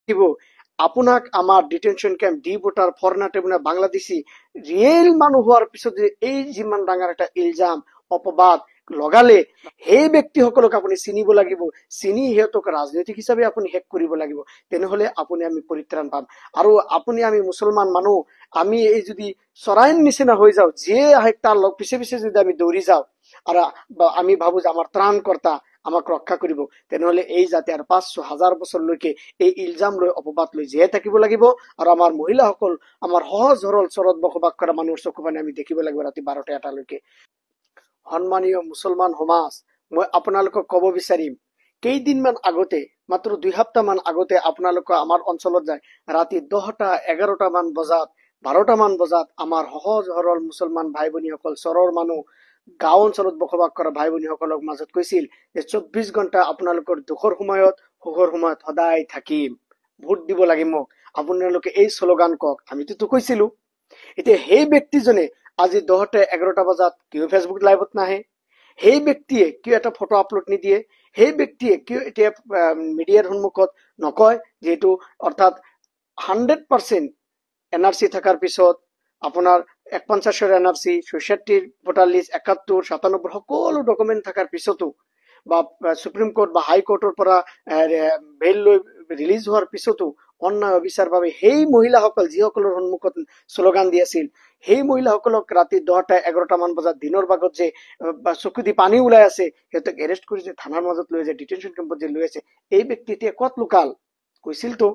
ৰাখিব, আপোনাক আমাৰ detention camp, D voter, foreigner tribunal, Bangladeshi real মানুহ হোৱাৰ পিছত যে এই যিমান ডাঙৰ এটা ইলজাম, অপবাদ লগালে, সেই ব্যক্তিসকলক আপুনি চিনিব লাগিব। চিনি সিহঁতক ৰাজনৈতিক হিচাপে আপুনি শেষ কৰিব লাগিব। তেনেহলে আপুনি আমি পৰিত্ৰাণ পাম। আৰু আপুনি আমি মুছলমান মানুহ, আমি এই যদি চৰাইৰ নিচিনা হৈ যাওঁ, যিয়ে আহে তাৰ লগ পিছে পিছে যদি আমি দৌৰি যাওঁ আৰু আমি ভাবো যে আমাৰ ত্ৰাণকৰ্তা আমাক ৰক্ষা কৰিব, তেনেহলে এই জাতি আৰু 500 হাজাৰ বছৰলৈকে এই ইলজাম লৈ, অপবাদ লৈ জীয়াই থাকিব লাগিব। আৰু আমাৰ মহিলাসকল, আমাৰ সহজ সৰল চৰত বসবাস কৰা মানুহৰ চকু পানী আমি দেখিব লাগিব ৰাতি 12টা 1টালৈকে। সন্মানীয় মুছলমান সমাজ, মই আপোনালোকক ক'ব বিচাৰিম, কেইদিনমান আগতে, মাত্ৰ 2 সপ্তাহমান আগতে আপোনালোকৰ আমাৰ অঞ্চলত যায় ৰাতি 10টা 11টামান বজাত, 12টামান বজাত আমাৰ সহজ সৰল মুছলমান ভাই ভনীসকল, চৰৰ মানুহ, গাঁও অঞ্চলত বসবাস কৰা ভাই ভনীসকলক মাজত কৈছিল যে 24 ঘণ্টা আপোনালোকৰ দুখৰ সময়ত, সুখৰ সময়ত সদায় থাকিম, ভোট দিব লাগে মোক, আপোনালোকে এই শ্লোগান কওক। আমিতো কৈছিলো। এতিয়া সেই ব্যক্তিজনে আজি 10টা 11টা বজাত কিয় ফেচবুক লাইভত নাহে? সেই ব্যক্তিয়ে কিয় এটা ফটো আপলোড নিদিয়ে? সেই ব্যক্তিয়ে কিয় এতিয়া মিডিয়াৰ সন্মুখত নকয়? যিহেতু অৰ্থাৎ 100% এন আৰ চি থকাৰ পিছত আপোনাৰ 150ৰ এন আৰ চি, 66ৰ ভোটাৰ লিষ্ট, 71, 97 সকলো ডকুমেণ্ট থকাৰ পিছতো বা সুপ্ৰিম কোৰ্ট বা হাই কোৰ্টৰ পৰা বেইল লৈ ৰিলিজ হোৱাৰ পিছতো অন্যায় অবিচাৰভাৱে সেই মহিলাসকল, যিসকলৰ সন্মুখত শ্লোগান দি আছিল, সেই মহিলাসকলক ৰাতি 10টা 11টা মান বজাত দিনৰ ভাগত যে চকু দি পানী ওলাই আছে, সিহঁতক এৰেষ্ট কৰি যে থানাৰ মাজত লৈ যায়, ডিটেনশ্যন কেম্পত যে লৈ আছে, এই ব্যক্তি এতিয়া ক'ত লুকাল? কৈছিলতো,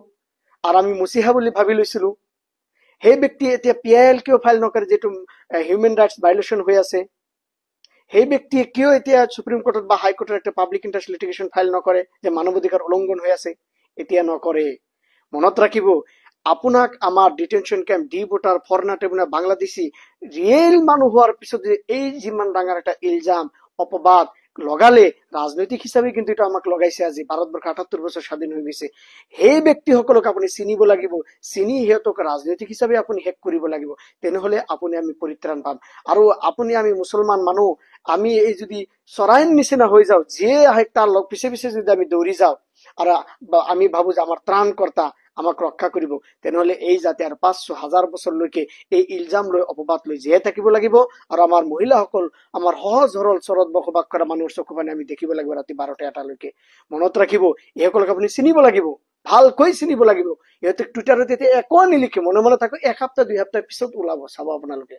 আৰু আমি মচিহা বুলি ভাবি লৈছিলো। সেই ব্যক্তিয়ে এতিয়া পি I L কিয় ফাইল নকৰে, যিটো হিউমেন ৰাইটছ ভাইলেশ্যন হৈ আছে? সেই ব্যক্তিয়ে কিয় এতিয়া সুপ্ৰিম কোৰ্টত বা হাইকোৰ্টত একটা পাব্লিক ইণ্টাৰেষ্ট লিটিগেশ্যন ফাইল নকৰে যে মানৱ অধিকাৰ উলংঘন হৈ আছে? এতিয়া নকৰে। মনত ৰাখিব, আপোনাক আমাৰ detention camp, D voter, foreigner tribunal, Bangladeshi real মানুহ হোৱাৰ পিছত যে এই যিমান ডাঙৰ এটা ইলজাম, অপবাদ লগালে, ৰাজনৈতিক হিচাপে কিন্তু এইটো আমাক লগাইছে। আজি ভাৰতবৰ্ষ 78 বছৰ স্বাধীন হৈ গৈছে। সেই ব্যক্তিসকলক আপুনি চিনিব লাগিব। চিনি সিহঁতক ৰাজনৈতিক হিচাপে আপুনি শেষ কৰিব লাগিব। তেনেহলে আপুনি আমি পৰিত্ৰাণ পাম। আৰু আপুনি আমি মুছলমান মানুহ, আমি এই যদি চৰাইৰ নিচিনা হৈ যাওঁ, যিয়ে আহে তাৰ লগ পিছে পিছে যদি আমি দৌৰি যাওঁ আৰু আমি ভাবো যে আমাৰ ত্ৰাণকৰ্তা আমাক ৰক্ষা কৰিব, তেনেহলে এই জাতি আৰু 500 হাজাৰ বছৰলৈকে এই ইলজাম লৈ, অপবাদ লৈ জীয়াই থাকিব লাগিব। আৰু আমাৰ মহিলাসকল, আমাৰ সহজ সৰল চৰত বসবাস কৰা মানুহৰ চকু পানী আমি দেখিব লাগিব ৰাতি 12টা 1টালৈকে। মনত ৰাখিব, এইসকলক আপুনি চিনিব লাগিব, ভালকৈ চিনিব লাগিব। সিহঁতে টুইটাৰত এতিয়া একো নিলিখে, মনে মনে থাকো, 1 সপ্তাহ 2 সপ্তাহ পিছত ওলাব, চাব আপোনালোকে।